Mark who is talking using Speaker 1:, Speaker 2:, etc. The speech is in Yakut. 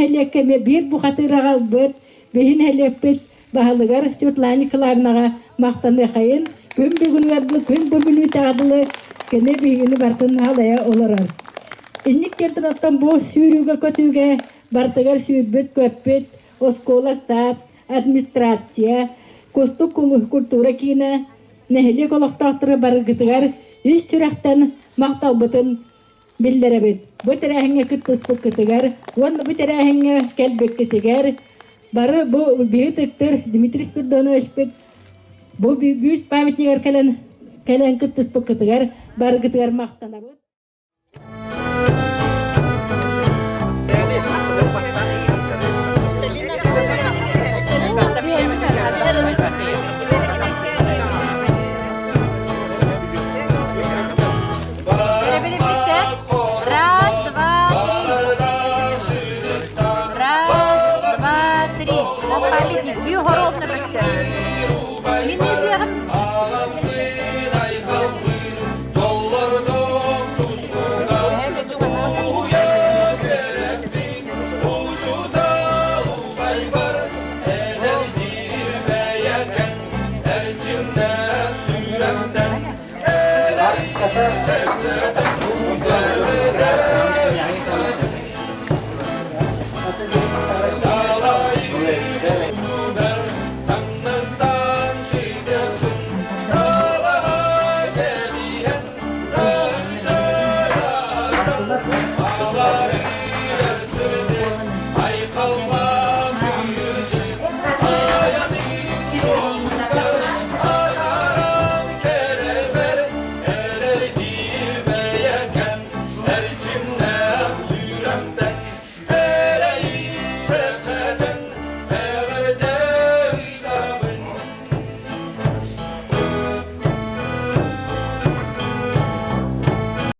Speaker 1: нэһилиэккэ эмиэ биир бухатыыр аҕалбыт, биһи нэһилиэкпит баһылыгар Светлана Николаевнаҕа махтаныахайын, күн бүгүнүгэр дылы, күн бу мүнүүтэҕэ дылы кини биһигини барытын халайа олорор. Инник диэн оттон бу сүүрүүгэ-көтүүгэ барытыгар сүүрбүт-көппүт оскуола, саад, администрация, Кустук культура киинэ, нэһилиэк олохтоохторо барыгытыгар ис сүрэхтэн махталбытын биллэрэбит. Бу тэрээһиҥҥэ кыттыспыккытыгар уонна бу тэрээһиҥҥэ кэлбиккитигэр бары бу биһи ытыктыр Дмитрий Спиридоновичпыт бу бүүс памятнигар кэлэн кэлэн кыттыспыккытыгар барыгытыгар махтанабыт.
Speaker 2: Перебилибиттэ. Раз, два, три. Раз, два, три. Памятник. Бүү хоровна көстөр. Мин этиэҕим.